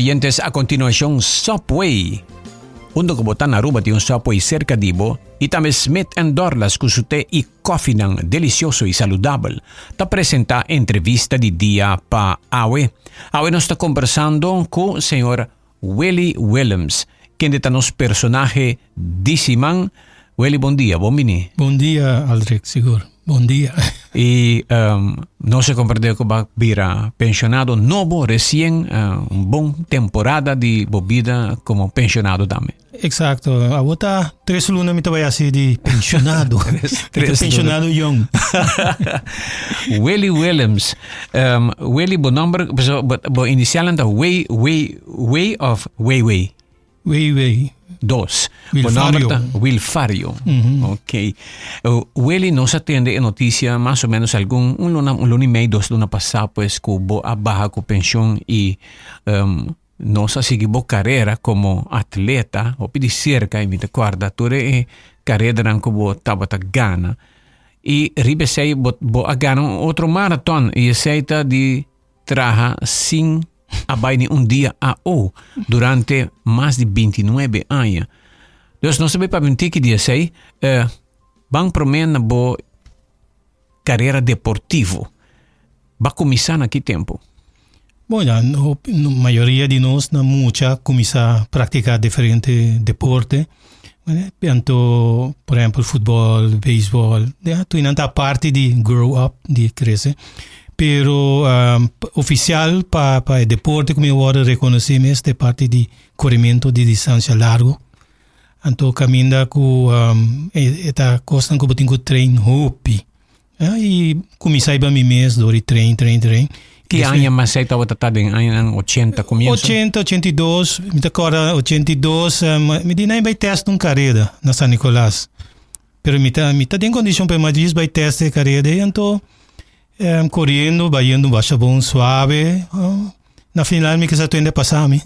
Oyentes, a continuacion Subway. Unda cu bo ta na Aruba tin un Subway cerca di bo y tambe Smith and Dorlas cu su te y koffienan delicioso y saludabel ta presenta entrevista di dia pa awe. Awe nos ta conversando cu señor Willy Willems, kende ta nos personahe di siman. Willy, bon dia, bon bini. Bon dia, Aldrich, sigur. Bon dia. Y nos a comprende cu bo a bira pensionado nobo recien, un bon temporada di bo bida como pensionado tambe. Exacto. Awor ta tres luna mi ta bai haci di pensionado. Tres pensionado jong. Willy Willems. Willy, bo nomber, bo, bo, bo inicialnan ta W, W, W of W, W? W, W. Dos. Bo nomber Wilfario. ta Wilfario. Ok. Willy, nos a tende e noticia mas o menos algun un luna, un luna y medio, dos luna pasá, pues, cu bo a baha cu pensioen y Nos a sigui bo karera komo atleta hopi di serka i mi ta kòrda tur e karedanan ku bo tabata gana. I riba esei bo bo a gana un otro maraton i esei ta di traha sin a bai ni un dia AO durante mas di bintinuebe aña. Dus nos ta bai papia un tiki di esei. Ban promé na bo Carera deportivo ba cuminsa na ki tempo? Bon, ya, mayoria di nos na mucha cuminsa practica diferente deporte. Anto, por ehempel, futbol, beisbol, ya, tur nan ta parti di grow up, di crece. Pero oficial pa pa e deporte cu mi a wordo reconoci mes ta e parti di coremento di distancia largo. Anto caminda cu e ta cosnan cu bo tin cu train hopi. Y cuminsa iba mi mes door di train, train, train. Ki aña mas ei tabata ta den añanan ochenta comienso? Ochenta, ochenta i dos, mi ta corda ochenta i dos, mi di nan bai test un careda na San Nicolas. Pero mi ta mi ta den condicion pa e djis bai test e careda ei anto coriendo bayendo basha bon suave. Na final mi kisa twende pasa mi.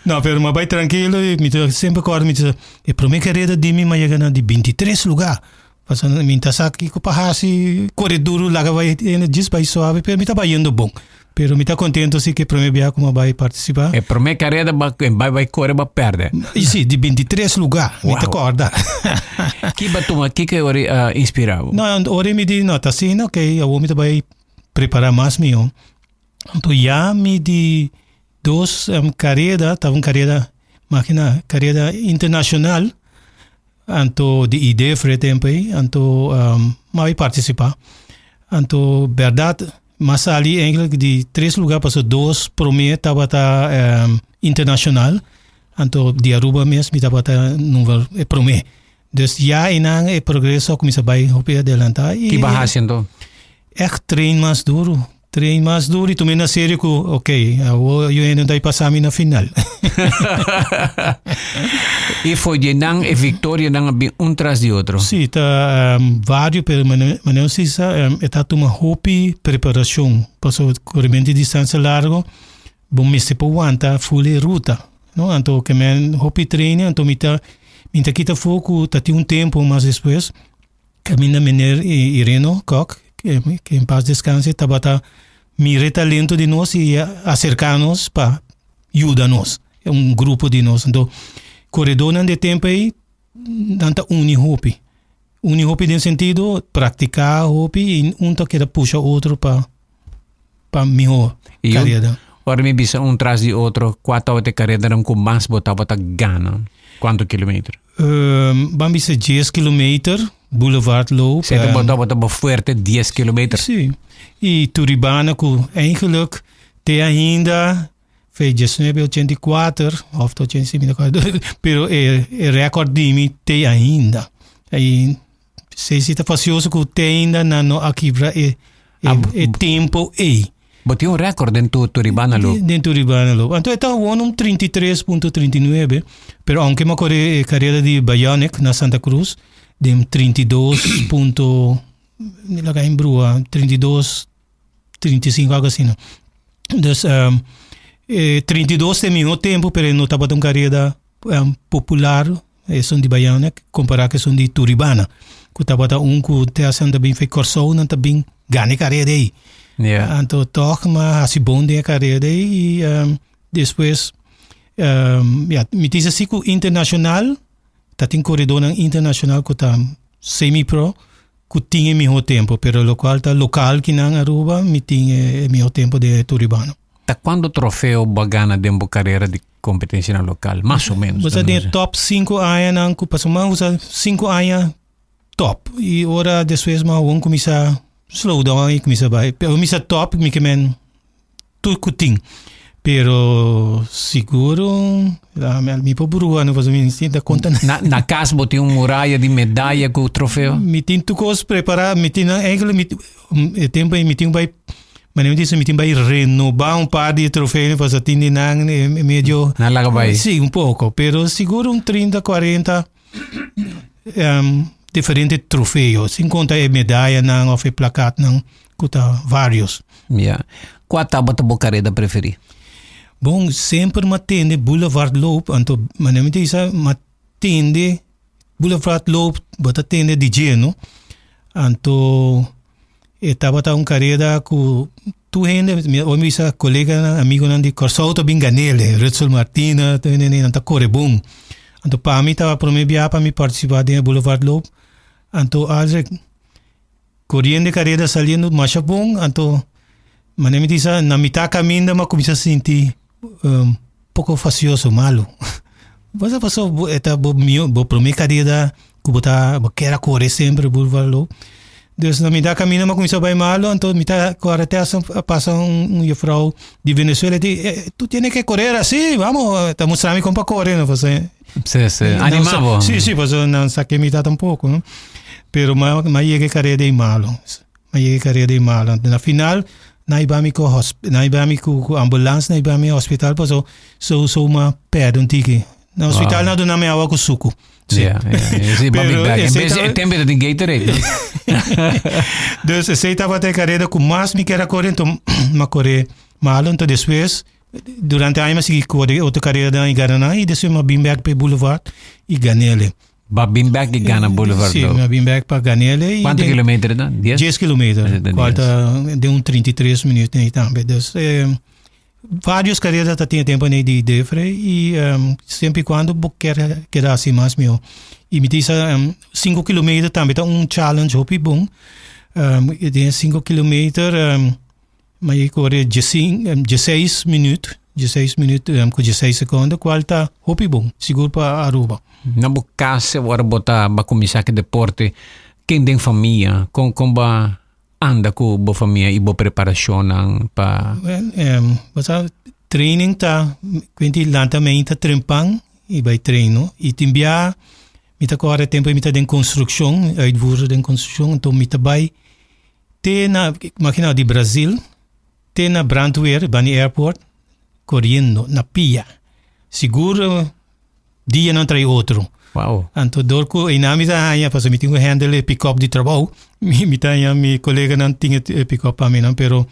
No, pero mi a bai trankilo y mi ta semper corda mi ta e prome careda di mi mi a yega na di bintitres lugar. Pasobra mi ta sa kiko pa hasi kore duru laga bai djis bai suave pero mi ta bayendo bon. Pero mi ta contento si ke prome bia ku mi a bai participa. E prome careda ba bai bai kore ba perde. Y si, di bintitres lugar mi ta Wow. corda. Ki ba tuma kiko e ora a inspira bo? No, ora mi di no ta asina ok awor mi ta bai Prepará mas mihó. Anto ya mi di dos kareda, tabata un kareda, makina, kareda internashonal, anto di IDEF e tempu ei, anto mi a bai partisipá. Anto bèrdat mi a sali eigentlik di tres lugá pasobra dos promé tabata internashonal, anto di Aruba mes mi tabata number e promé. Dus ya einan e progreso a kuminsá bai hopi adelantá i. Ki bo a hasi anto? Echt train mas duru. Train mas duru i tum'é na serio ku ok, awor yu hende ta bai pasa mi na final. I for di einan e viktorianan a bin un tras di otro. Sí, ta vario, pero manera nos bisa e ta tuma hopi preparashon pasobra korementu di distansia largo bo mester por wanta ful e ruta. No, anto ke men hopi training, anto mi ta mi ta kita afó ku ta tin un tempu mas despues kaminda meneer Ireno Kok, ke en paz descanse, tabata mira e talento di nos i a aserká nos pa yuda nos, un grupo di nos. Anto koredónan di e tempu ei nan ta uni hopi, uni hopi den sentido praktiká hopi i un ta keda pusha otro pa pa mihó I un, kareda. ora mi bisa un tras di otro, kua tabata e karedanan ku mas bo tabata gana? Kuantu kilometer? Ban bisa dies kilometer, Boulevard Loop. Sete bo tabata bo fuerte dies kilometer. Sí. I Turibana ku eigenlijk te ainda fe diesnuebe ochenta i kuater of ta ochenta i sinku mi ta kòrda pero e e rèkòrt di mi te ainda. I Sesi ta fasioso ku te ainda nan no a kibra e e e tempo ei. Bo tin un rèkòrt den tu Turibana Loop. Den Turibana Loop. Anto e ta gewoon un 33.39, pero aunke mi a kore e karera di Bionic na Santa Cruz den 32 punto, laga mi brua, 32 35 algo asina. Dus e 32 ta e mihó tempo pero e no tabata un karera popular esun di Bionic kompará ku esun di Turibana ku tabata un ku te asen ta bin for Kòrsou nan ta bin gana e karera ei. Anto toch m'a hasi bon den e kareda ei i despues ya mi ta bisa si ku internashonal ta tin koredónan internashonal ku ta semi pro ku tin e mihó tempu pero lokual ta lokal kinan Aruba mi tin e mihó tempu den e Turibano. Ta kuantu trofeo bo a gana den bo karera di kompetensianan lokal? Mas o ménos. Bo sa den e top sinku añanan ku pasobra mi a usa sinku aña top i ora despues mi a won kuminsá slow down i kuminsá bai pero mi sa top mi ke men tur ku tin pero sigur mi por brua no pasobra mi no ta konta Na na kas bo tin un muraya di medaya ku trofeo? Mi tin tur kos prepará mi tin nan eigenlijk mi e tempu ei mi tin bai manera mi bisa mi tin bai renobá un par di trofeo pasobra tin di nan medio Nan laga bai. Si un poko pero sigur un trinta kuarenta diferente trofeo sin konta e medayanan òf e plakatnan ku ta varios. Ya. Kua tabata bo kareda preferí? Bon, semper m'a tende Boulevardloop, anto manera mi ta bisa m'a tende Boulevardloop bo ta tende di dje no. Anto e tabata un kareda ku tur hende, ora mi bisa koleganan, amigonan di Kòrsou ta bin gan'el, Rutsel Martina, tur hende nan ta kore bon. Anto pa mi tabata promé bia pa mi partisipá den e Boulevardloop, anto Aldrich koriendo e kareda saliendo masha bon, anto manera mi ta bisa na mitá kaminda mi a kuminsá sinti poko fasioso, malu. Pasobra pasobra e ta bo mihó bo promé kareda ku bo ta bo kier a kore semper Boulevardloop. Dus na mitá kaminda mi a kuminsá bai malu, anto mi ta kore te hasta a pasa un jufrou di Venezuela e di tu tienes ke korer asi, vamos, ta mustra mi kon pa kore no pasobra Sí, sí. Animá bo. Sí, sí, pasobra nan sa ke mi ta tampoko no. Pero mi a yega e kareda ei malu. Mi a yega e kareda ei malu. Anto na final nan a hiba mi ku nan a hiba mi ku ambulans, nan a hiba mi hospital pasobra so so mi a pèrdè un tiki. Na hospital nan a duna mi awa ku suku. Sí. Ja, ja. Sí, Pero bag. En esei vez taba- e tempo di Gatorade. no? Dus esei tabata e kareda ku mas mi kier a kore, enton mi a kore malu. Enton despues durante aña mi a sigui kore otro karedanan i gana nan i despues mi a bin bèk pa e Boulevard i gan'el. Ba bin bèk i gana Boulevard Sí, Loop. mi a bin bèk pa gan'el i Kuantu den kilometer dan? Dies? 10 kilometer, Ese ta kual 10. ta den un 33 minuut nei tambe. Dus varios kareda ta tin e tempo nei di Defre i semper i kuando bo kier keda hasi mas mihó. I mi ta bisa sinku kilometer tambe ta un challenge hopi bon. Den e sinku kilometer Mi a kore dieseis minuut, dieseis minuut ku dieseis sekondo, kual ta hopi bon, sigur pa Aruba. Na bo kas ora bo ta ba kuminsá ku deporte, ken den famia? Kon kon bo a anda ku bo famia i bo preparashonnan pa. Well, bo sa training ta kuenti lanta meinta trempan i bai train no. I tin bia mi ta kore tempu mi ta den konstrukshon, uitvoerder den konstrukshon, anto mi ta bai Te na, imagina di Brazil te na brandweer bani airport coriendo na pia. Sigur dia nan trae otro. Wow. Anto door cu einan mi ta haña, pasobra mi tin cu handle e pick-up di trabou, mi, mi ta haña mi coleganan tin e pick-up pa mi nan, pero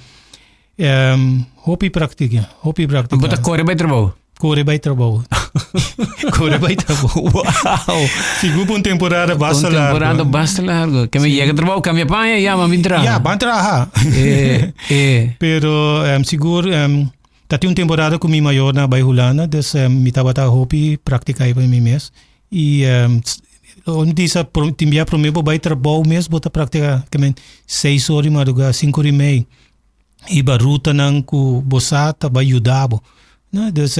hopi practica, hopi practica. Bo ta core bai trabou? Core bai trabou. Core bai trabou. Wow. Sigur pa un temporada basta Un largo. temporada basta largo. Que me llega trabou, cambia paña, ya, ma bin traha. Ja, ban traha. Eh, eh. Pero sigur ta tin un temporada cu mi mayornan a bai Hulanda, dus mi tabata hopi practica pa mi mes. Y ora mi bisa tin bia prome bo bai trabou mes bo ta practica, ke men seis ora di madruga, cinco ora y mei. Hiba rutanan ku bo sa ta bai yuda bo. No, dus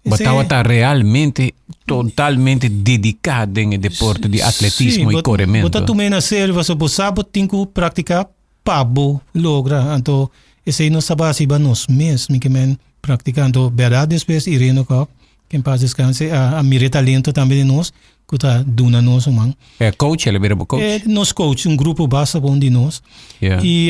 Bo tabata realmente totalmente dediká den e deporte di atletismo i korementu. Bo ta tuma e na serio pasobra bo sa bo tin ku praktiká pa bo logra. Anto esei nos ta basa riba nos mes, mi ke men praktiká. Anto bèrdat despues Irene Kok, ke en pas deskanse, a mira e talento tambe den nos ku ta duna nos un man. E coach, el a bira bo coach? E nos coach, un grupo basta bon di nos. Yeah. I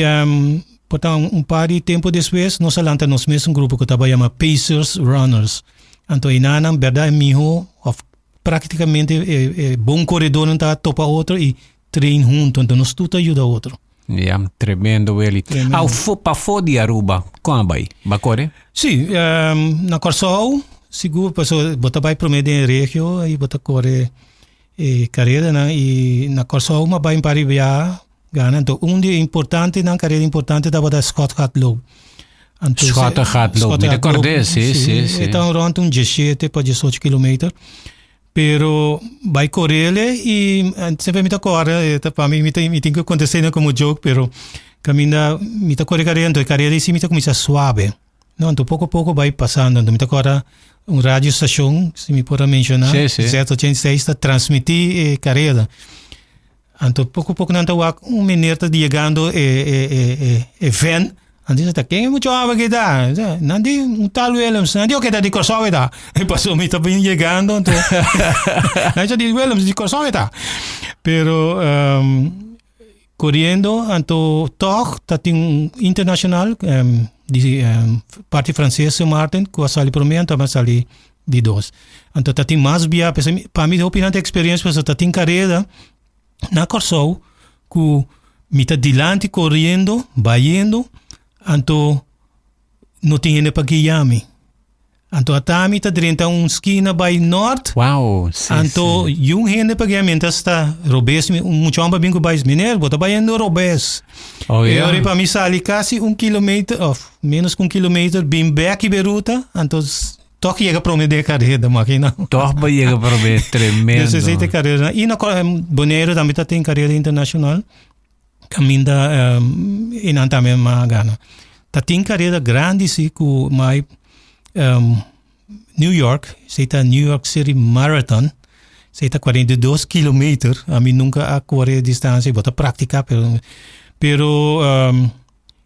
por ta un par di tempo despues nos a lanta nos mes un grupo ku tabata yama Pacers Runners. Anto enanan bèrdat e miho òf praktikamente e bon koredónan ta topa otro i train hunto. Anto nos tur ta yuda otro. Ya, tremendo Willy. Tremendo. Au fo, pafó di Aruba, kon a bai? Ba kore? Sí, na Kòrsou sigur pasobra bo ta bai promé den e regio i bo ta kore e karedanan i na Kòrsou mi a bai un par di biaha. Gana. Anto un di e importantenan, karera importante tabata Schottegatloop. Anto Schottegatloop, mi ta kord'é, si, si, si. E ta rònt un diesshete pa diesocho kilometer. Pero bai korele i semper mi ta kòrda, e ta pa mi mi ta mi tin ku konta esei komo joke, pero kaminda mi ta kore karera, anto e karera ei si mi ta kuminsá suabe. No, anto poko poko bai pasando. Anto mi ta kòrda un radio stashon, si mi por a menshoná, Sí, sí. Z86 ta transmití e karera. Anto poko poko nan ta wak un meneer ta yegando e e e e e ven. Anto dice ta ken e mucho awe ke ta? Nan di un tal Willems. Nan di oke ta di Kòrsou e ta. E paso mi ta bin yegando anto nan dice di Willems di Kòrsou e ta. Pero um, Coriendo anto tog ta tin un internacional di parti frances Sint Maarten cu a sali prome anto a sali di dos. Anto ta tin mas bia p'esei pa mi hopi nan ta experiencia pasobra ta tin careda na Corsou cu mi ta dilanti coriendo bayendo anto no tin hende pa guia mi. Anto ata mi ta drenta un skina bai nort. Wow, sí, Anto sí. yun hende pa guia mientras ta robes mi un mucha homber bin ku bai meneer bo ta bayendo robes. Oh, E ja. ora pa mi sali kasi un kilometer of menos ku un kilometer bin bek i beruta anto toch yega prome den e kareda makina. Toch bo yega prome, tremendo. Dus esei ta e kareda. I na Boneiru tambe ta tin kareda internashonal. Caminda um, e nan tambe ma gana. Ta tin carrera grandi si cu mai um, New York, se ta New York City Marathon, se ta 42 kilometer. A mi nunca a corre distancia, bota practica, pero pero um,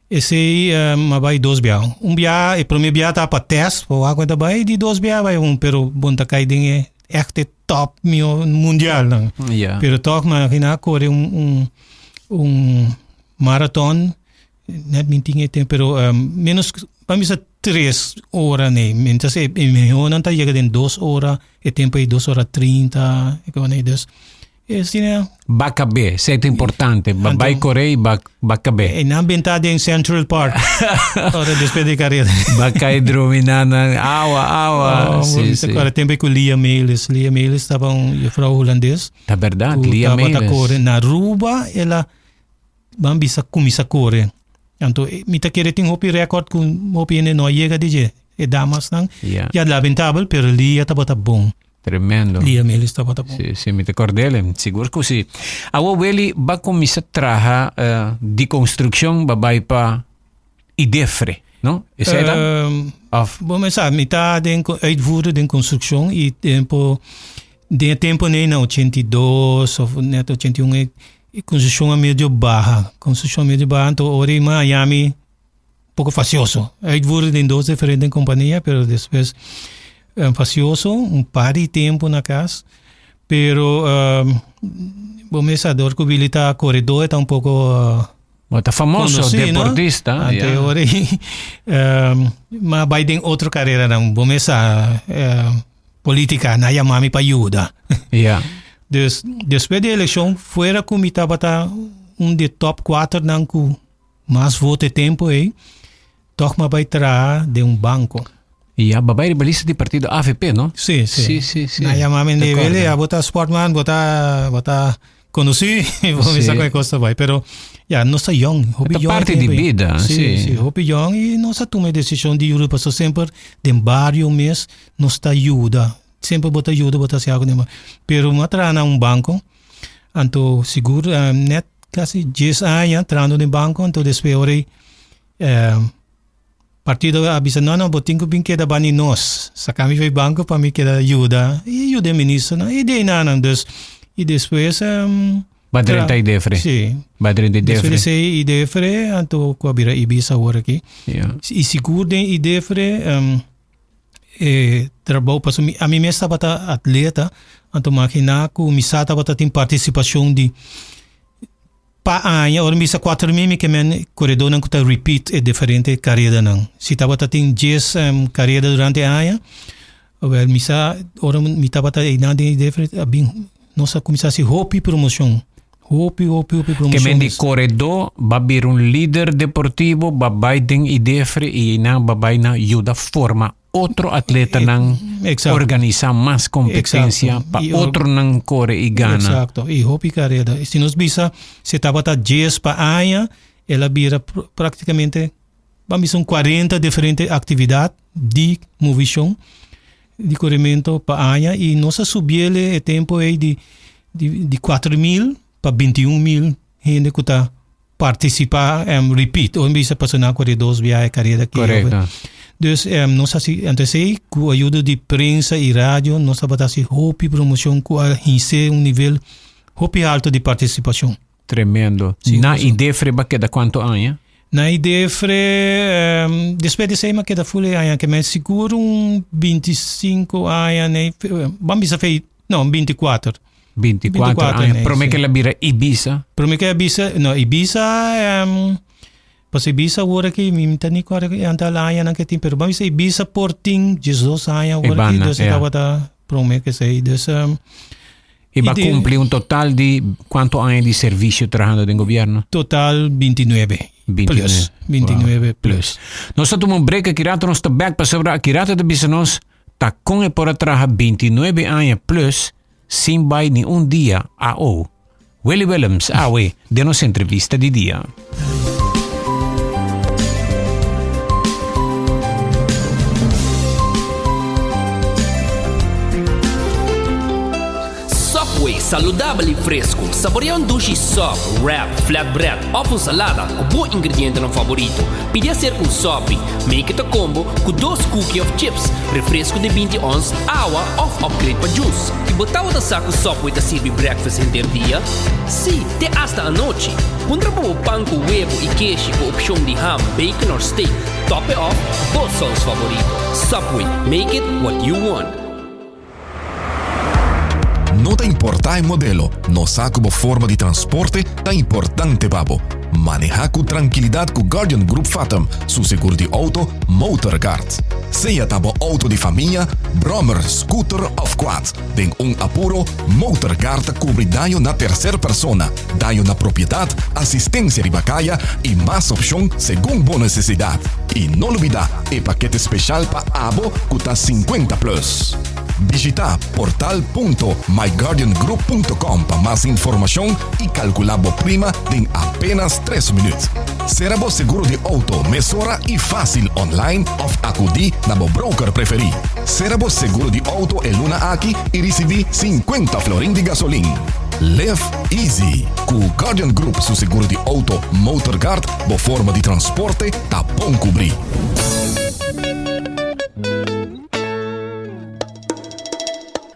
esey um, a bai dos bia. Un bia, e prome bia ta pa test, pa wak ta bai, di dos bia bai un, pero bon ta kai den e echte top mio mundial nan. Ja. Pero toch imagina corre un, un, un marathon, net min tin e tempo, pero um, menos, pa mi sa tres ora nee. Mientras e, e mehor nan ta llega den dos ora, e tempo ei dos ora trinta, e kon nee, dus e sine Ba kabé, esei ta importante. Ba Anto- bai kore i ba, ba kabé. e nan benta den Central Park. Ora después de carrera. Ba kai drumi na nan awa, awa. Oh, Sí, mi sí. ta tempo ku Lia Melis. Lia Melis taba un juffrouw holandés. Ta berdad, Ku Lia tabata Melis. kore na Aruba, ela ban bisa kuminsa kore. Anto eh, mi ta kere tin hopi record ku hopi hende no a yega di dje. E damasnan. Ja. Ja, lamentabel, pero Lia tabata bon. Tremendo. Lia Melis tabata bon. Sí, sí, mi ta kordele. Sigur ku sí. Awo Willy ba kuminsa traha eh, di construcción ba bai pa Idefre, no? Esei ta? Of Bon, men sa, mi ta den uitvoerder den construcción y tempo, den e tempo nee na 82 of net 81 e, e construcción a medio baha. Construcción a medio baha, anto ora i Miami poco facioso. Uitvoerder den dos diferente compañía, pero despues um, facioso, un par di tempo na cas. Pero um, bon, men sa, door cu Willy ta corredor, ta un poco uh, Bo ta famoso conocí, no? deportista. Ante ja. ora um, ma bai den otro carrera dan. Bo me sa um, politica, na yamami pa ayuda. Ja. Dus después de elección, fuera ku mi tabata un de top 4 nan ku mas voto e tempo ei, toch ma bai traha den un banco. Ja, ba bai riba lista di partido AVP, no? Sí, sí. Sí, sí, sí. Na yamami Te de acorda. wele, ja, bota sportman, bota, bota conocí, bo Sí. mi sa con cosa bai. Pero, ja, nos ta jong, hopi Ta jong parte di tempo ei. bida, Sí, sí. sí, hopi jong y nos a tuma e decisión di yuda, paso semper den barrio mes nos ta yuda. Semper bo ta yuda, bo ta haci algo den barrio. Pero mi a traha na un banco, anto sigur eh, net casi 10 aña trahando den banco, anto despues ora ei, eh, Partido a bisa, no, no, bo tin ku bin keda bani nos. Saka mi fei banko pa mi keda yuda. I yuda e ministernan, i de nanan. Dus, i despues... Um, Ba drenta Idefre. Sí. Ba drenta Despues Idefre. de sei Idefre, anto ku a bira Ibis awor aki. Ja. I sigur den Idefre, um, e trabou, paso mi, ami mes tabata atleta, anto magina ku mi sa tabata tin partisipashon di Pa aña, ora mi bisa 4000 mi ke men koredónan ku ta repeat e diferente karedanan. Si tabata tin djes kareda durante e aña, wèl mi sa ora mi tabata einan den e diferente a bin nos a kuminsá hasi hopi promoshon. Hopi, hopi, hopi Ke promoshon men di mes. koredó ba bira un lider deportivo, ba bai den IDEFRE i einan ba bai na yuda forma otro atletanan, Exacto. organisá mas kompetensia Exacto. pa I or- otronan kore i gana. Exacto. I hopi kareda. Si nos bisa, si tabata 10 pa aña, el a bira pr- práktikamente, ban bisa un 40 diferente aktividat di movishon, di korementu pa aña. I nos a subiele e tempu ei di di di 4.000 pa 21.000 hende ku ta partisipá en repeat. Ora bisa pasobra nan a kore dos biaha e kareda aki. Korekto. Dus nos hasi, anto esei ku ayudo di prensa i radio nos tabata hasi hopi promoshon ku a hins'é un nivel hopi alto di partisipashon. Tremendo. Sí, Na paso. Idefre ba keda kuantu aña? Na Idefre, despues di esei mi a keda ful e aña ke mi sigur un 25 aña, nee, ban bisa fei, no, un 24. 24 24 aña. nee, Prome sí. ke el a bira Ibisa? Prome ke a bisa, no, Ibisa, pasobra Ibisa awor aki, mi ta ni kòrda e antal añanan ke tin, pero ban bisa Ibisa por tin diesdos aña awor aki, banda, dus e ja. tabata prome ke esei, dus. I ba I di- kumpli un total di kuantu aña di servisio trahando den gobierno? Total 29. 29. Plus. 29 plus. Nos ta tuma un break aki rato nos ta bek pasobra aki rato ta bisa nos ta kon e por a traha 29 aña plus sin bai ni un dia AO. Willy Willems awe den nos entrevista di dia. Subway, saludabel y fresco. Saborea un dushi sub, wrap, flatbread of un salada cu bo ingredientenan favorito. Pidi hacer un sopi. Make it a combo cu dos cookie of chips, refresco di 20 ons, awa of upgrade pa juice. Y bo tabata sa cu Subway ta sirbi breakfast henter dia? Sí, te hasta anochi. Puntra pa bo pan cu webo y keshi cu opcion di ham, bacon or steak. Top e off bo saus favorito. Subway, make it what you want. No ta importá e modelo, nos sa ku bo forma di transporte ta importante pa bo. Manehá ku trankilidat ku Guardian Group Fatum su segur di outo Motorguard. Sea ta bo outo di famia, brommer, scooter òf quad, den un apuro, Motorguard ta kubri daño na terser persona, daño na propiedat, asistensia riba kaya i mas opshon segun bo nesesidat. I no lubidá e pakete speshal pa abo ku ta 50 plus. Bishita portal punto myguardiangroup punto com pa mas informashon i kalkulá bo prima den apenas tres minüt. Sera bo seguro di outo mesora i fásil online òf akudí na bo broker preferí. Sera bo seguro di outo e luna aki i risibí 50 florin di gasolin. Live easy! Ku Guardian Group su seguro di outo Motorguard bo forma di transporte ta bon kubrí.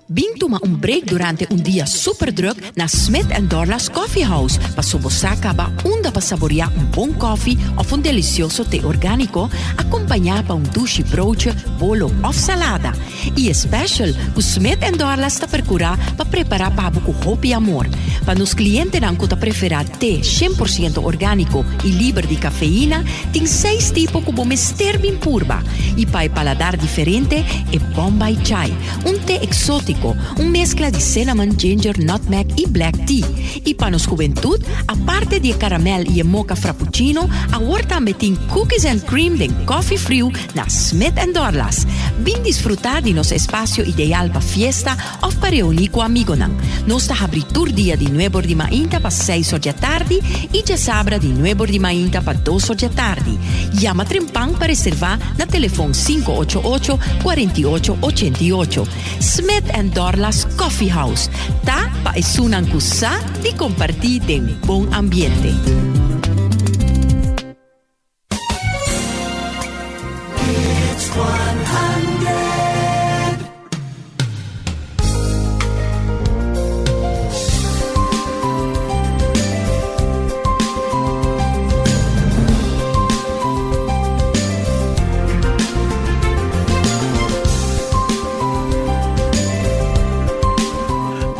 Bin tuma un break durante un dia super druk na Smith and Dorlas Coffee House paso bo sa caba unda pa saborea un bon koffie of un delicioso te organico acompaña pa un dushi broodje, bolo of salada. I e special cu Smith and Dorlas ta percura pa prepara pa bo cu hopi amor. Pa nos clientenan cu ta prefera te 100% organico y liber di cafeina, tin seis tipo cu bo mester bin purba. Y pa e paladar diferente, e Bombay Chai, un te exotico, un mezcla di cinnamon, ginger, nutmeg y black tea. Y pa nos hubentud, aparte di e caramel y e mocha frappuccino, awor tambe tin cookies and cream den coffee friu na Smith and Dorlas. Bin disfruta di nos espacio ideal pa fiesta of pa reuni cu amigonan. Nos ta habri tur dia di nuebor di mainta pa seis or djatardi y djasabra di nuebor di mainta pa dos or djatardi. Yama trempan pa reserva na telefon 588 48 88. Smith and Dorlas Coffee House ta pa esunnan cu sa di comparti den bon ambiente.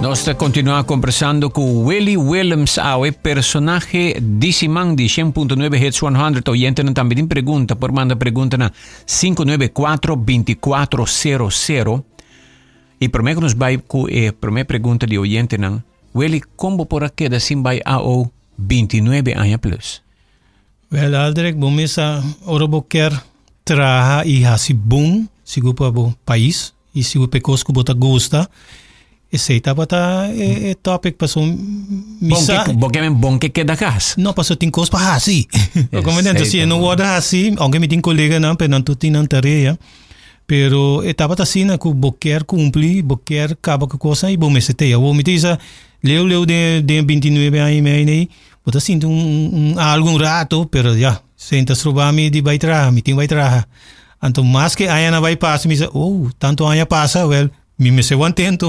Nos ta continua conversando cu Willy Willems awe, personahe di siman di 100.9 Hits 100. Oyentenan tambe tin pregunta, por manda pregunta na 594 2400. Y prome cu nos bai cu e prome pregunta di oyentenan, Willy, kon bo por a keda sin bai AO 29 aña plus? Wel, Aldrich, bo mesa ora bo kier traha i hasi bon, sigur pa bo pais i sigur pa e kos ku bo ta gusta, esei tabata e, e topic paso mi Bon sa ke, bo ke men bon ke keda kas. No, paso tin kos pa hasi. Bo Esei Entonces, si ta e no bon. wòrdu hasi, aunke mi tin koleganan, pero nan tur tin nan tarea. Pero e tabata asina ku bo kier kumpli, bo kier kaba ku kosnan i bo mester tei. Awor mi ta bisa, leu leu den den 29 aña i mei nei, bo ta sinti un un algu un rato, pero ya, senta stroba mi di bai traha, mi tin bai traha. Anto maske añanan bai pasa, mi bisa, oh, tantu aña pasa, wel, mi mester wantento.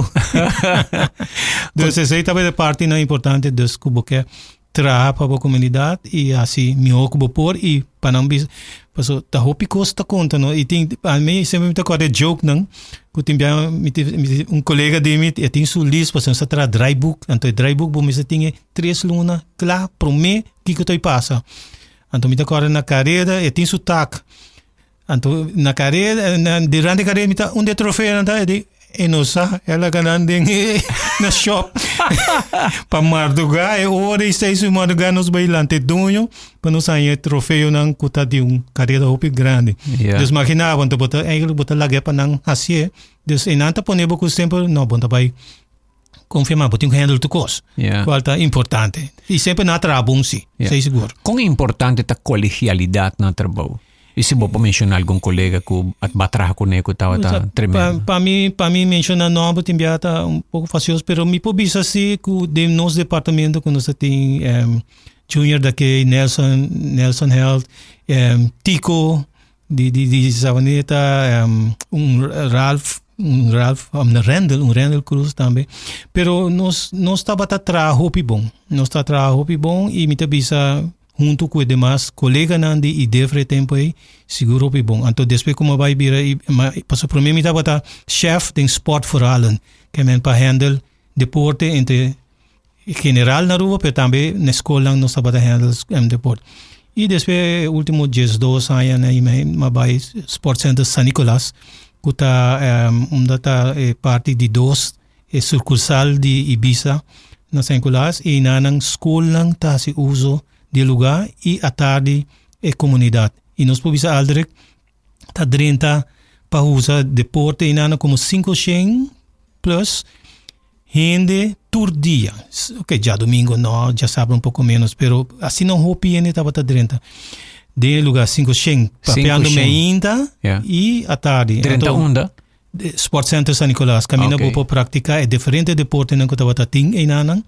Dus esei tabata e partinan importante, dus ku bo ke traha pa bo comunidad y haci mihor cu bo por y pa nan bisa paso ta hopi cos ta conta no y tin a mi semper mi ta corda e joke nan cu tin bia mi tin un colega di mi e tin su list pasobra nos ta traha draaiboek anto e draaiboek bo mester tin e tres luna cla prome kico ta pasa anto mi ta corda na careda e tin su tak Anto na careda, na, durante careda mi ta un de trofeo nan ta e di e no sa, el a ganan den e na shop. Pa marduga e ora y seis di marduga nos bai lanta e doño pa nos haña e trofeonan cu ta di un careda hopi grandi. Ja. Dus imagina bo, anto bo ta eigenlijk bo ta laga pa nan hacié. Dus e nan ta pone bo cu semper, no, bo ta bai Confirma, bo tin ku handle tur kos. Yeah. Kual ta importante. I semper na traha bon si, Yeah. sei sigur. Kon importante ta kolegialidat na trabou? I si bo por menshoná algun kolega ku a ba traha kuné ku tabata Pa, tremendo. pa mi, pa mi menshoná nòmber tin bia ta un poko fastioso, pero mi por bisa si ku den nos departamento ku nos ta tin em, Junior Dakey, Nelson, Nelson Held, em, Tico, Di di di Savaneta, um, un Ralph, un Ralph, um, Randall, un Randall Cruz tambe. Pero nos nos tabata traha hopi bon. Nos ta traha hopi bon y mi ta bisa hunto cu e demas coleganan di IDEFRE e tempo ei, sigur hopi bon. Anto despues cu mi a bai bira, i, ma, pasobra prome mi tabata chef den Sport voor Allen, ke men pa handle deporte entre general na Aruba, pero tambe na skolnan nos tabata handle deporte. Y despues e ultimo 12 aña na mi a bai Sport Center San Nicolas, cu ta unda ta e parti di dos, e sucursal di Ibisa na San Nicolas, y na nan skolnan ta haci uso di e lugar y atardi e comunidad. Y nos por bisa Aldrich ta drenta pa usa deporte y nan como 500 plus hende tur dia. Ok, djadomingo no, djasabra un poko menos, pero asina hopi hende tabata drenta den e lugar, 500, papiando meinta Yeah. y atardi. Drenta Anto, unda? Sport Center San Nicolas, caminda Ok. bo por practica e diferente deportenan cu tabata tin einanan.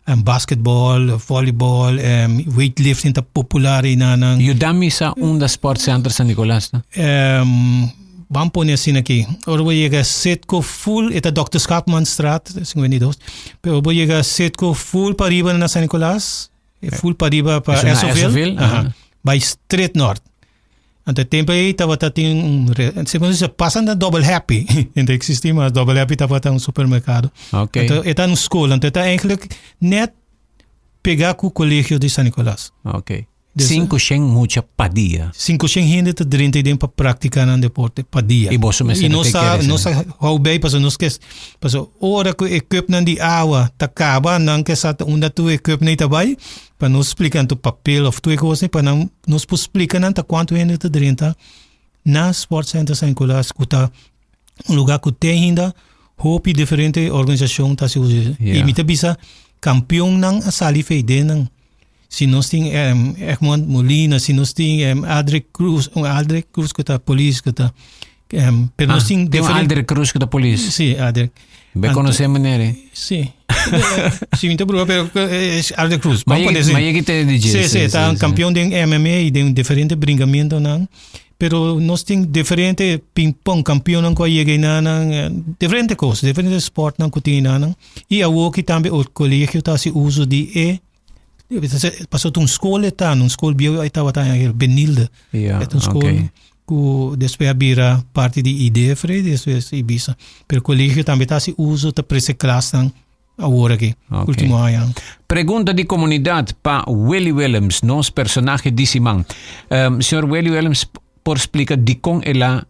Um, basketball, volleyball, um, weightlifting ta popular einanan. Yuda mi sa unda Sport Center San Nicolas ta? Um, Ban pone asina aki. Ora bo yega Citgo full, e ta Dòkter Schaapmanstraat, 52. Pero ora bo yega Citgo full pariba na San Nicolas, e full pariba pa Eso na Essoville, Essoville, aha, aha. bai straight nort. Anto e tempo ei tabata tin un re, segun se pasa na Double Happy. Enta existi mas Double Happy tabata un supermercado. Ok. Anto e ta un school, anto e ta eigenlijk net pega cu colegio di San Nicolas. Ok. Dus, 500 mucha pa dia. 500 hende ta drenta den pa practica nan deporte pa dia. Y boso mester Y nos ta ta, kere nos ta hou bij paso nos ke paso ora ku e cupnan di awa ta kaba nan ke sa unda tu e cup nei ta bai pa nos splika tu papel of tu e kos pa nan nos por splika nan ta kuantu hende ta drenta na Sport Center San Nicolas ku ta un lugar ku te ainda hopi diferente organisacion ta hasi uso. Yeah. Y mi ta bisa kampionnan a sali fei den nan. Si nos tin um, Egmond Molina, si nos tin um, Aldrich Cruz, un Aldrich Cruz ku ta polis ku ta um, pero nos Ah, tin tin un diferente Aldrich Cruz ku ta polis. Sí, Aldrich. Be Anto- konosé meneer. eh? Sí. Sí, mi ta broma, pero eh, es Aldrich Cruz. Maar Vamos je, poner así. maar je te DJ. Sí, sí, ta un campeón de MMA y de un diferente brincamiento nan. Pero nos tin diferente ping pong campeón ku a yega nan, eh, diferente cosas, diferente sport nan ku tin nan. Y awoki tambe o colegio ta hasi uso di e Pasobra ta un skol e ta, un skol bieu e tabata en Benilde. Ja, E ta un skol oké. ku despues a bira parti di IDEFRE, despues Ibisa. Pero kolegio tambe ta hasi uso, ta prese klasnan awor aki, Oké. ultimo añanan. Pregunta di komunidat pa Willy Willems, nos personahe di siman. Um, señor Willy Willems por splika dikon el a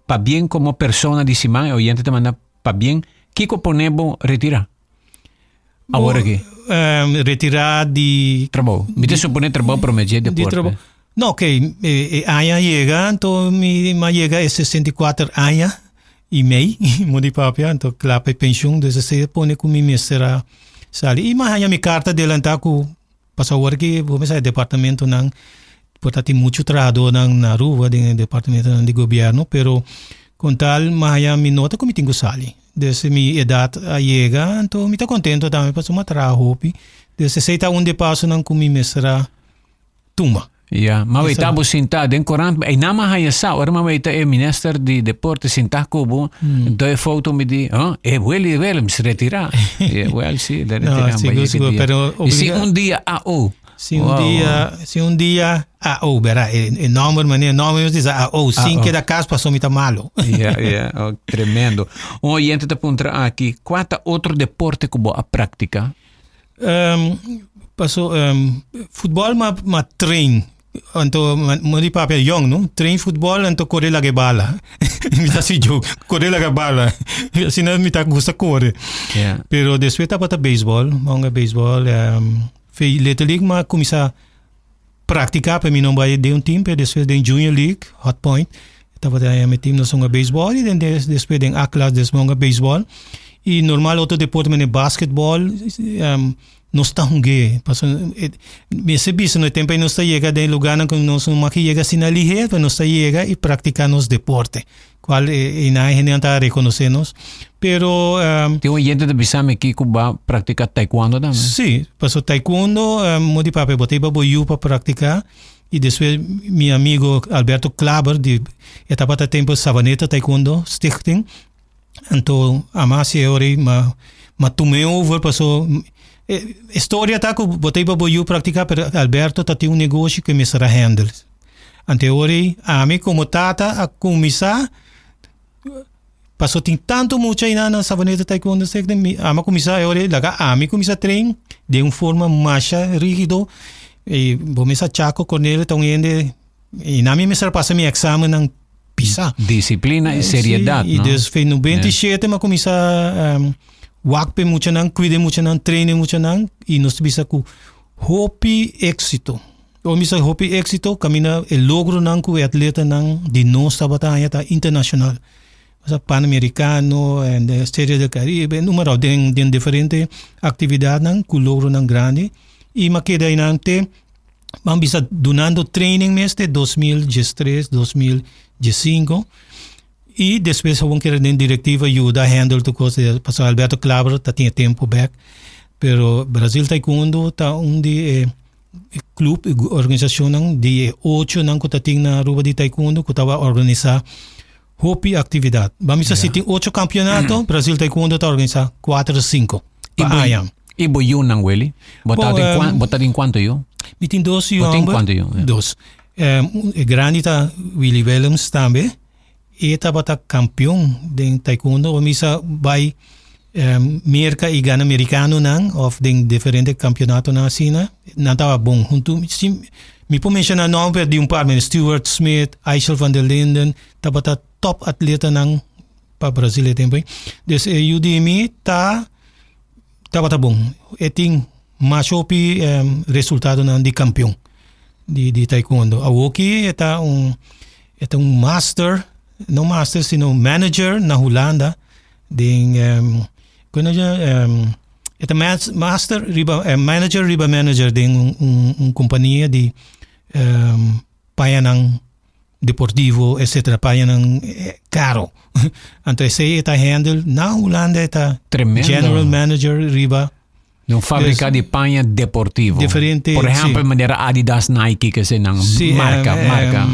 pabien komo persona di siman? E oyente ta manda pabien. Kiko pone bo retira? Awor aki? Retirá di. Trabou. Mi ta suponé trabou promé dje deporte. Di trabou. No, ok, e aña yega, anto mi a yega e 64 aña i mei, mo di papia, anto kla pa e penshun, dus esei a pone ku mi mester a sali. I mi a haña mi karta adelantá ku pasobra awor aki bo mester sa e departamentonan por ta tin muchu trahadónan na Aruba den e departamentonan di gobièrnu, pero kon tal mi a haña mi nota ku mi tin ku sali. Desde mi edat a yega, anto mi ta kontento tambe pasobra mi a traha hopi. Dus esei ta un di e pasonan ku mi mester a tuma. Ya, ma wei ta bo sintá den korant, ei nan a haña sa, ora mi a wei ta e minister di deporte sintá ku bo, doi e foto mi di, huh, e Willy Willems retirá. Ya, wel si, el a retirá. No, sigur, sigur, pero I si un dia AO. Si un dia, si un dia AO, bera, e, e nomber, meneer, nomber mi dice AO, sin keda cas paso mi ta malo. Ja, ja, oh, tremendo. Un oyente ta puntra aki, kua ta otro deporte ku bo a praktika? Um, paso um, futbol ma, ma train. Anto, ma, mo di papia jong, no? Train futbol anto kore laga e bala. mi ta si joke, kore laga bala. Asina mi ta gusta kore. Ja. Pero despues tabata baseball, monga baseball, um, Fe Little League m'a cuminsa practica pe mi no bai den un team pero despues den Junior League Hot Point tabata mi team nos hunga baseball y den despues den A class des hunga baseball y normal otro deporte manera basketball nos ta hungue pasobra mester bisa no e tempo ey nos ta yega den lugarnan cu nos no mag yega asina lihe pero nos ta yega y practica nos deporte. Cual e nan hendenan ta reconoce nos. Pero um, Tin oyente ta bisa mi ki ku ba practica taekwondo tambe. Sí, paso taekwondo um, mo di papia bo ta iba bo yu pa practica y despues mi amigo Alberto Klaber di e tabata tempo Savaneta Taekwondo Stichting. Anto ama hasi e ora ma ma tum'é over paso e historia ta ku bo ta iba bo yu practica pero Alberto ta tin un negoshi ku e mester a handle. Ante ora ei ami komo tata a kuminsá paso tin tantu mucha einan na Savaneta Taekwondo Stichting mi ami a kuminsá e ora ei laga ami kuminsá train den un forma masha rigido i bo mester Chaco Cornelio ta un hende i nan mi mester a pasa mi eksamennan pisá. Disiplina i seriedat, no? I dus fe 97 mi a kuminsá wak p'e muchanan, kuida e muchanan, train e muchanan i nos ta bisa ku hopi éksito. Ora mi sa hopi éksito kaminda e logronan ku e atletanan di nos tabata haña ta internashonal. Osea Panamericano en de Serie del Caribe, noem maar op, den den diferente aktividatnan ku logronan grandi. I mi a keda einan te ban bisa dunando training mes te 2013, 2015. I despues awor keda den direktiva yuda handle tur kos pasobra Alberto Klaber ta tin e tempu bek. Pero Brasil Taekwondo ta un di e E club, e organisacionnan di e ochonan cu ta tin na Aruba di taekwondo cu tabata organisa hopi actividad. Ba misa si tin ocho campeonato, Brasil Taekwondo ta organisa cuatro o cinco pa aña. Y bo yunan, Willy? Bo ta tin cuan, bo ta tin cuanto yu? Mi tin dos yu Bo tin homber. cuanto yu? Ja. Dos. E grandi ta Willy Willems tambe. E tabata campeon den taekwondo. Bo misa bay Merca y gana Mericanonan of den diferente campeonatonan asina. Nan tabata bon hunto. Si, mi por menciona nomber di un par, men Stuart Smith, Aishel van der Linden, tabata top atletanan pa Brasil e tempo ey. Dus e yu di mi ta tabata bon. E tin mas hopi resultadonan di campeon di di taekwondo. Awoki e ta un e ta un master, no master sino manager na Hulanda den kono e ta master riba manager riba manager den un un un compania di pañanan deportivo etcetera pañanan caro. Anto esey e ta handle na Hulanda e ta Tremendo. general manager riba De un fabrica di paña deportivo. Diferente, Por ehempel, sí. manera Adidas, Nike, que se nan Sí, marca, marca.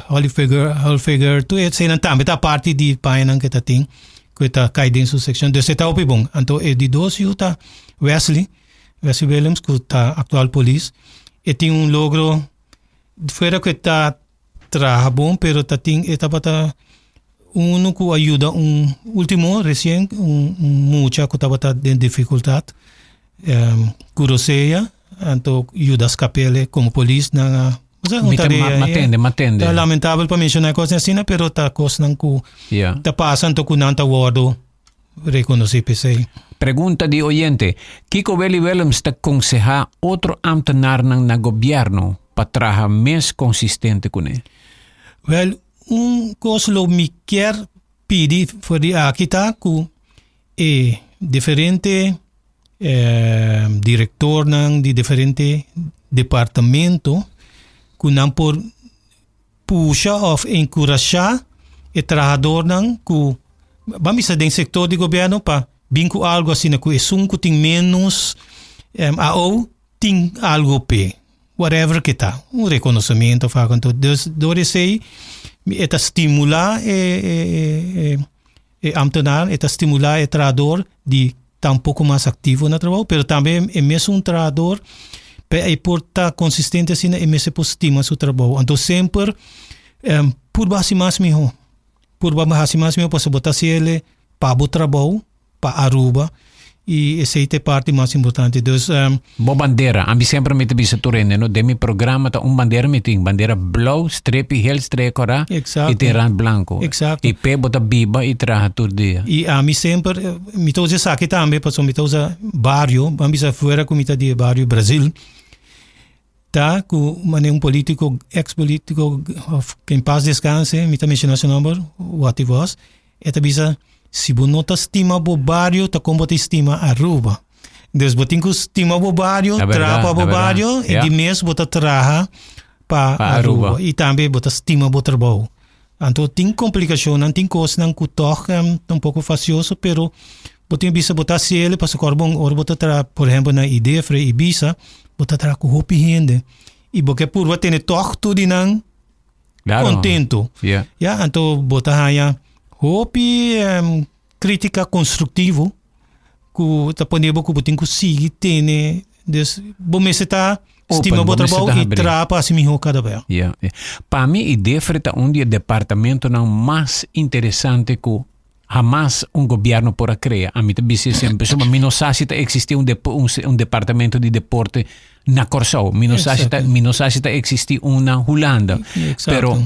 Holly Figure, tu e nan tambe ta parti di pañanan que ta tin, que ta kai den su seccion. Dus e ta hopi bon. Anto e di dos yu ta Wesley, Wesley Willems, ku ta actual polis. E tin un logro, fuera ku e ta traha bon, pero ta tin e tabata uno ku a yuda un ultimo recien un, un mucha ku tabata den dificultad um, ku rosea anto yuda skapele como polis nan a o sea, un Mi ta tarea, ma, matende, matende. Ta lamentabel pa menciona cosnan asina, pero ta cosnan ku Ja. ta pasa anto ku nan ta wordo reconoci p'esei. Pregunta di oyente, Kiko Willy Willems ta konsehá otro ámtenarnan na gobièrnu pa traha mes konsistente kuné? Wèl, un kos lo mi kier pidi for di aki ta ku e diferente direktornan di diferente departamento ku nan por pusha òf enkurashá e trahadornan ku ban bisa den sektor di gobièrnu pa bin ku algu asina ku esun ku tin ménos AO tin algu p'e. Whatever ke ta, un rekonosementu of algu anto. Dus dor esei e ta stimulá e e e ambtenaar, e ta stimulá e trahador di ta un poko mas aktivo na trabou, pero tambe e mesun trahador pa e por ta konsistente asina e mester por stima su trabou. Anto semper purba hasi mas mihó, purba hasi mas mihó pasobra bo ta hasi el pa bo trabou. pa Aruba y esey ta e parti mas importante. Dus. Bo bandera, ami semper mi ta bisa tur hende no, den mi programa ta un bandera mi tin, bandera blauw, strepi hel strea kora Exacto. y tin rand blanco. Exacto. Y p'e bo ta biba y traha tur dia. Y ami semper, mi ta usa esaki tambe pasobra mi ta usa bario, ban bisa fuera cu mi ta di e bario Brazil, ta cu manera un politico, ex politico, of que en paz descanse, mi ta menciona su nomber, Watty Vos, E ta bisa, si bo no ta stima bo bario, ta kon bo ta stima Aruba? Dus bo tin ku stima bo bario, Ta traha berdad, pa bo ta berdad. bario, i Ja. di mes bo ta traha pa Pa Aruba. Aruba. I tambe bo ta stima bo trabou. Anto tin komplikashonnan, tin kosnan ku tòg em, ta un poko fasioso, pero bo tin bisa bo ta hasi el pasobra kòrda bon ora bo ta traha, por ehèmpel na Idefre, Ibisa, bo ta traha ku hopi hende i bo ke purba tene tòg tur di nan Claro. contento. Yeah. Ja, anto bo ta haña hopi em, crítica constructivo ku ta pone bo ku bo tin ku sigui tene. Dus bo mester ta Open, stima bo bo mester trabou ta i habrí. traha pa hasi mihó kada bes. Yeah, yeah. Pa mi IDEFRE ta un di e departamentonan mas interesante ku hamas un gobierno por a crea. Ami ta bisa semper, pasobra mi no sa si ta existi un dep un un departamento di deporte na Kòrsou. Mi no sa si ta mi no sa si ta existi un na Hulanda. Pero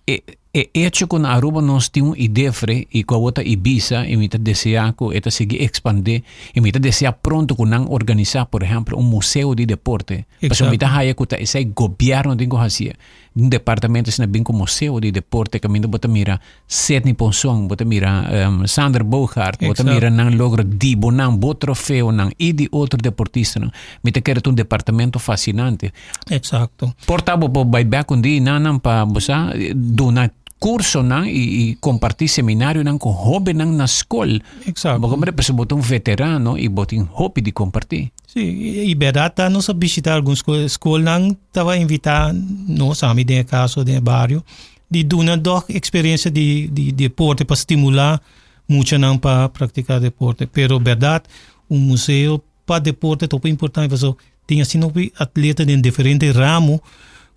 e e hecho ku na Aruba nos tin un IDEFRE i ku awor ta Ibisa i mi ta desea ku e ta sigui expande i mi ta desea pronto ku nan organisa por ehempel un museo di deporte. Pasobra mi ta haya ku ta esei gobierno tin ku hasié. Un departamento asina bin ku museo di deporte kaminda bo ta mira Sidney Ponson, bo ta mira Sander Bogaert, bo ta mira nan logro di bo nan, bo trofeonan i di otro deportistanan. Mi ta kere ta un departamento fasinante. Exacto. Por ta bo por bai bek un dia nan nan pa bo sa duna cursonan i i comparti seminarionan ku hobennan na skol. Exacto. Bo komprende? Pasobra bo ta un veterano i bo tin hopi di comparti. Sí, i bèrdat ta nos a bishitá algun skol, skolnan tabata invitá nos, ami den e kaso den e bario, di duna dòg eksperensia di di deporte pa stimulá muchanan pa praktiká deporte. Pero bèrdat un museo pa deporte ta hopi importante pasobra tin asina hopi atleta den diferente ramo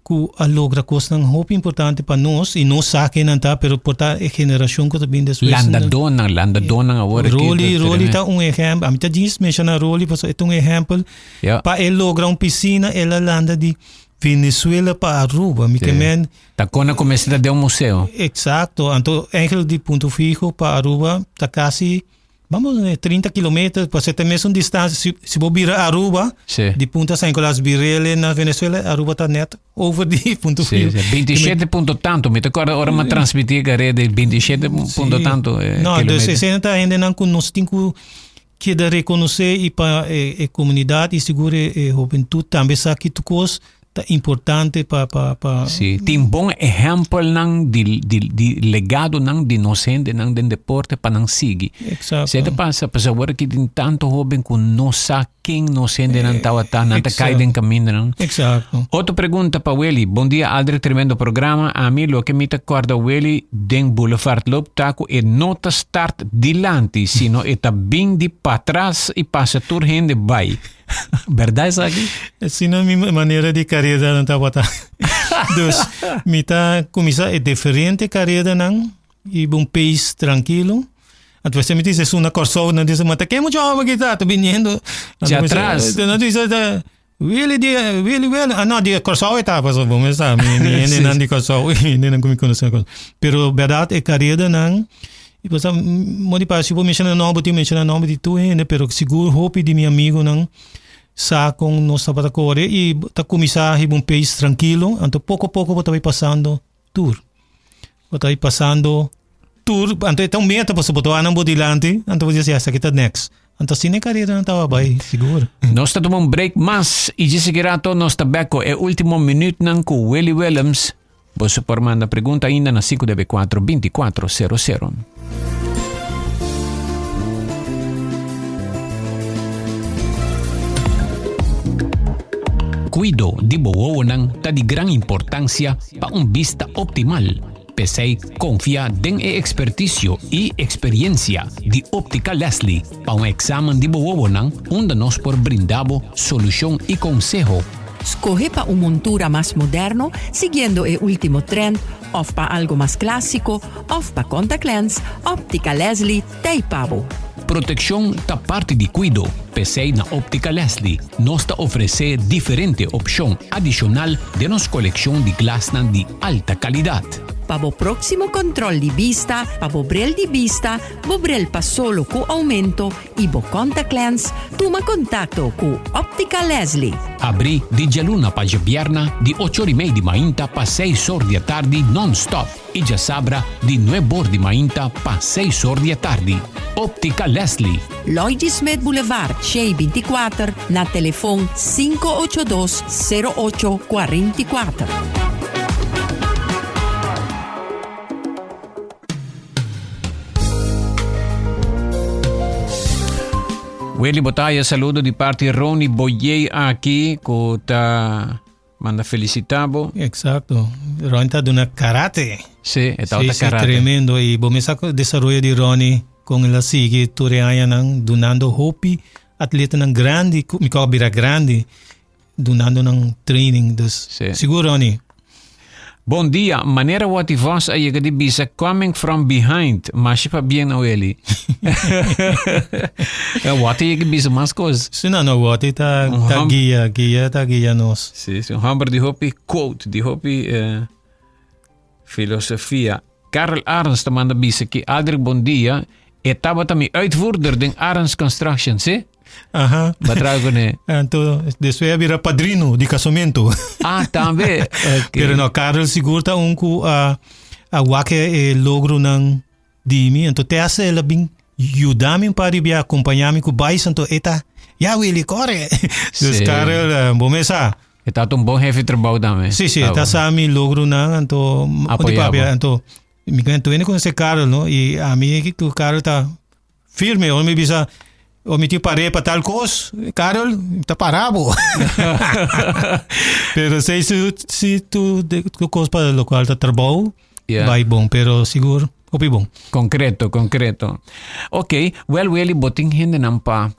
ku a logra kosnan hopi importante pa nos i nos sa ken nan ta pero por ta e generashon ku ta bin despues. Landadónan, landadónan awor aki. Rolly, Rolly ta un ehèmpel. Ami ta djis menshoná Rolly pasobra e ta un ehèmpel. Ja. Pa e logra un pisina el a landa di Venezuela pa Aruba. Mi ke men. Ta kon a kuminsá ta den un museo. Eksakto. Anto eigenlijk di Punto Fijo pa Aruba ta kasi Vamos a 30 kilometer, pues ta mesun distancia. Si, si bo bira Aruba, Sí. di Punta San Nicolas birele na Venezuela, Aruba ta net over di Punto Sí, Fijo. sí. 27 punto tanto. Mi te acuerdo ora me transmití que era de 27 punto Sí. tanto. Eh, No, dus kilometer. esei ta hendenan ku nos tin ku keda rekonosé i pa e, e komunidat i sigur e, e hobentut tambe sa ki tur kos ta importante pa pa pa Sí, tin bon ehempelnan di di di legadonan di nos hendenan den deporte pa nan sigui. Exacto. Se ta pasa, pasobra awor aki tin tanto hoben ku no sa ken nos hendenan tabata, nan ta kai den kamindanan. Exacto. Otro pregunta pa Willy. Bon dia Aldrich, tremendo programa. Ami loke mi ta korda Willy den Boulevard Loop ta ku e no ta start dilanti, sino e ta bin di patras i pasa tur hende bai. Berdad esaki? Asina mi manera di karedanan tabata. Dus mi ta kuminsá e diferente karedanan i un pace trankilo. Anto mi dice esun na Kòrsou, nan dice, ma ta ken mucha hòmber ki ta biniendo? Dje atras. Nan dice, Willy di, Willy, Willy. Ah, no, di Kòrsou e ta, pasobra bo mes sa, mi, mi hendenan di Kòrsou, mi hendenan ku mi konosé na Kòrsou. Pero bèrdat e karedanan. I pasá modi pa si bo menshoná nòmber tin menshoná nòmber di tur hende pero sigur hopi di mi amigonan sa kon nos tabata kore i ta kuminsá hiba un pace trankilo anto poko poko bo ta bai pasando tur. Bo ta bai pasando tur anto e ta un meta pasobra bo ta wak nan bo dilanti anto bo di esaki ta next. Anto asina e karera nan tabata bai sigur. Nos ta tuma un break mas i dje sigui rato nos ta bek ku e ultimo minütnan ku Willy Willems. Boso por manda pregunta ainda na 594 2400. Kuido di bo wowonan ta di gran importansia pa un bista optimal. P'esei konfia den e ekspertisio i eksperiensia di Optica Leslie pa un eksamen di bo wowonan unda nos por brinda bo solushon i konseho. Skohe pa un montura mas moderno siguiendo e ultimo trend of pa algo mas clasico of pa contact lens, Optica Leslie t'ey pa bo. Proteccion ta parti di cuido, p'esey na Optica Leslie nos ta ofrece diferente opcion adicional den nos coleccion di glasnan di alta calidad. Pa bo proximo control di bista, pa bo bril di bista, bo bril pa solo cu aumento y bo contact lens, tuma contacto cu Optica Leslie. Abri di djaluna pa djabierna di ocho or y mei di mainta pa seis or di atardi non-stop y djasabra di nuebe or di mainta pa seis or di atardi. Optica Leslie. Lloyd G. Smith Boulevard, Shei 24, na telefon 582 08 44. Willy Botaya, saludo di parti Ronnie Boyé aki, ku ta manda felicitá bo. Exacto. Ronnie ta duna karate. Sí, e Sí, ta sí, karate. tremendo. Y bo mesa desaroyo di Ronnie con el a sigui tur e añanan dunando hopi atletanan grandi, ku mi kau bira grandi, dunando nan training. Dus Sí. sigur Ronnie. Bon dia, manera Watty Vos a yega di bisa coming from behind, masha pabien na Willy. Watty yega bisa mas cos. Si no, no, Watty ta, Un ta hom- guia, guia ta guia nos. Sí, sí, un homber di hopi quote, di hopi eh, filosofia. Karel Arends ta manda bisa ki Aldrich bon dia, e tabata mi uitvoerder den Arends Construction, sí? Aha. Ba traha kuné. Anto, despues a bira padrino di casamento. Ah, tambe. Okay. Pero no, Karel sigur ta un ku a a wak e logronan di mi. Anto te hasta el a bin yuda mi un par di bia, acompaña mi ku bais. Anto e ta, ya Willy, kore. Dus Sí. Karel, eh, bo mes sa. E ta un bon jefe de trabou tambe. Sí, sí, e ta sa mi logronan. Anto, Apoya papia, bo. anto, mi anto ene konoce Karel, no? I ami ku Karel ta Firme, ora mi bisa, o mi tin paré pa tal kos, Karel, ta pará bo. pero si, si, si tu de, tu kos pa lo cual ta trabou, Yeah. bai bon, pero sigur, hopi bon. Concreto, concreto. Ok, wel Willy, bo tin hendenan pa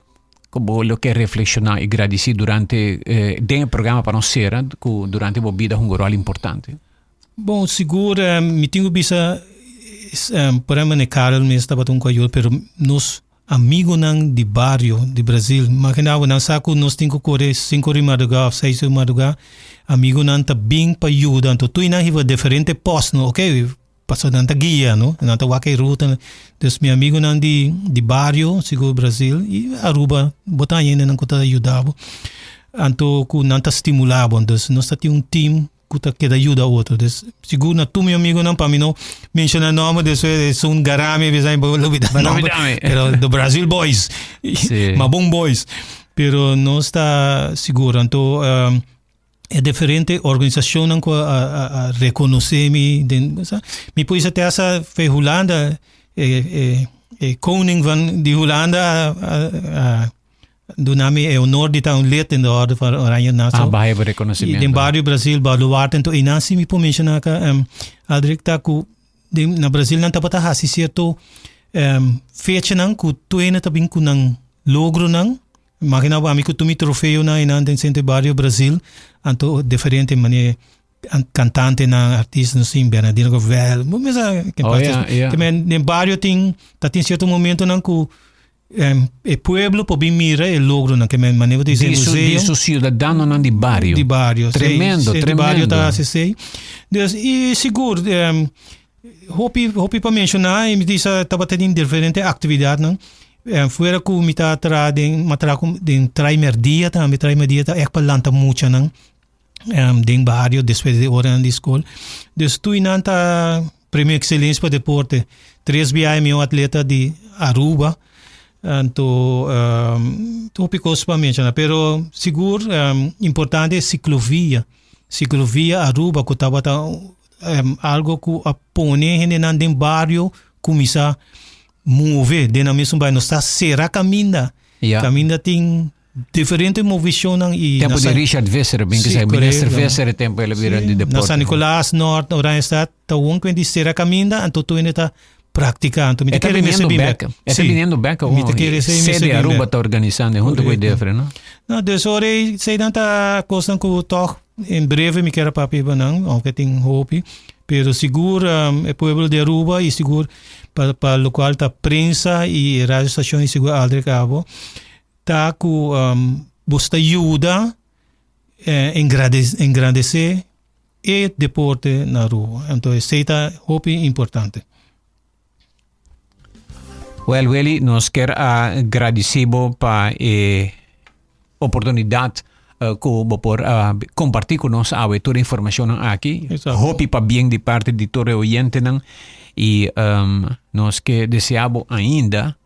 ku bo lo ke reflekshoná i gradisí durante eh, den e programa pa nos sera ku durante bo bida hunga ròl importante. Bon, sigur mi tin ku bisa, por ehempel ne Karel mes tabata un ku ayuda, pero nos amigonan di bario di Brazil, imagina bo nan sa ku nos tin ku kore sinku ora di madruga of seis ora di madruga, amigonan ta bin pa yuda, anto tur nan hiba diferente post no, ok, pasobra nan ta guia no, nan ta wak e ruta, dus mi amigonan di di bario sigur Brazil i Aruba bo ta haña hendenan ku ta yuda bo, anto ku nan ta stimula bo, dus nos ta tin un team ku ta keda yuda otro. Dus sigur na tur mi amigonan pa mi no menciona nomber despues esun garami bisa bo lo bida nomber. Pero the Brazil boys. Sí. Mabon boys. Pero nos ta sigur anto um, e diferente organisacionnan ku a, a, a reconoce mi den sa mi por bisa te hasta fe Hulanda e, e, e koning van di Hulanda a, a, a Duna mi e honor di ta un lid den de Orde van Oranje Nassau. Ah, baie I reconocimiento. den bario Brasil, Baluarte, enton einan si mi por menciona ka um, Aldrich ta ku den, na Brasil nan tabata hasi cierto um, fechanan ku tuene ta bin ku nan logronan. Imagina bo ami ku tur mi trofeonan einan den centro di bario Brasil, anto diferente mane cantantenan, artistanan sin Bernardino Govel, bo mesa ke Oh, partes- ja, ja. ke men den bario tin ta tin cierto momentonan ku E pueblo por bin mira e logronan ke men manera bo ta bisa e Di su, di museo su ciudadanonan di bario. di bario. Tremendo, Sí, di bario tremendo. ta hasi esei. Dus i sigur Hopi hopi pa menshoná i mi disa tabata tin diferente aktividatnan. Fuera ku mi ta traha den mi a traha ku den Trai Merdia tambe. Trai Merdia ta ègt pa lanta muchanan den bario despues di oranan di skol. Dus tur nan ta Premio Excelencia pa Deporte. Tres biaha e mihó atleta di Aruba. Anto hopi kos pa menshoná pero sigur importante e siklovia. Siklovia Aruba ku tabata algo ku a pone hendenan den bario kuminsá move den nan mesun bario. Nos ta sera kaminda. Kaminda tin diferente movishonnan i Tempo di Richard Visser, bin kisa minister Visser e tempo el a bira di deporte. Na San Nicolas, Noord, Oranjestad ta won ku hende sera kaminda anto tur hende ta praktika. Anto mi ta kere mester bin bek. E ta biniendo bek awor. Mi ta kere esei mester bin bek. Sede Aruba ta organisando hunto ku Idefre, no? No, dus ora eseinan ta kosnan ku tòg En breve mi kier a papia pa nan, aunke tin hopi, pero sigur e pueblo di Aruba y sigur pa pa locual ta prensa y radio station y sigur Aldrich abo ta cu bo ta yuda engrandece e deporte na Aruba. Entonces esey ta hopi importante. Well Willy, nos kier a gradici bo pa e oportunidad cu bo por a comparti cu nos awe tur e informacionnan aki. Hopi pabien di parti di tur e oyentenan y nos ke desea bo ainda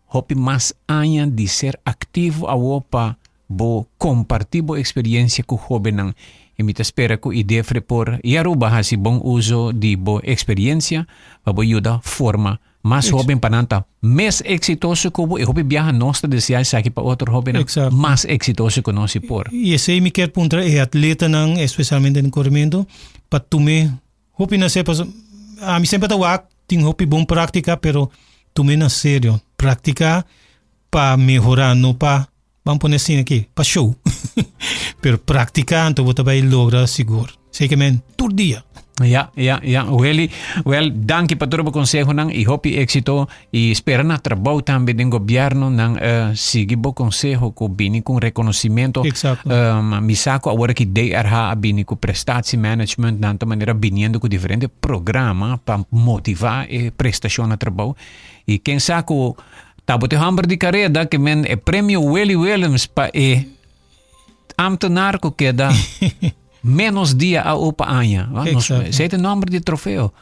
hopi mas aña di ser activo awo pa bo comparti bo experiencia cu hobennan y mi ta spera cu Idefre por y Aruba haci bon uzo di bo experiencia pa bo yuda forma mas hoben pa nan ta mes exitoso cu bo y hopi biaha nos ta desea esaki pa otro hobennan mas exitoso cu nos y por. Y esey mi kier puntra e atletanan especialmente den coremento pa tume hopi na serio pasobra ami semper ta wak tin hopi bon practica pero tume na serio practica pa mehora no pa Ban pone asina aki, pa show. Pero practica anto bo ta bay logra sigur. Zeker men tur dia. Ja, ja, ja. Willy, well, danki pa tur bo consehonan y hopi éxito y spera na trabou tambe den gobierno nan uh, sigui bo conseho ku bini con reconocimiento. Exacto. Um, mi sa ku awor ki DRH a bini ku prestatiemanagement nan ta manera biniendo ku diferente programa pa motiva e prestacion na trabou. Y ken sa ku Tabata e homber di kareda ke men e premio Willy Willems pa e ambtenaar ku keda menos dia a opa aña. Esei ta e nomber di trofeo.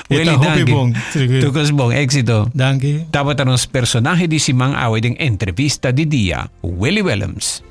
Willy, danki. Tur kos bon, éxito. Danki. Tabata nos personahe di siman awe den entrevista di dia, Willy Willems.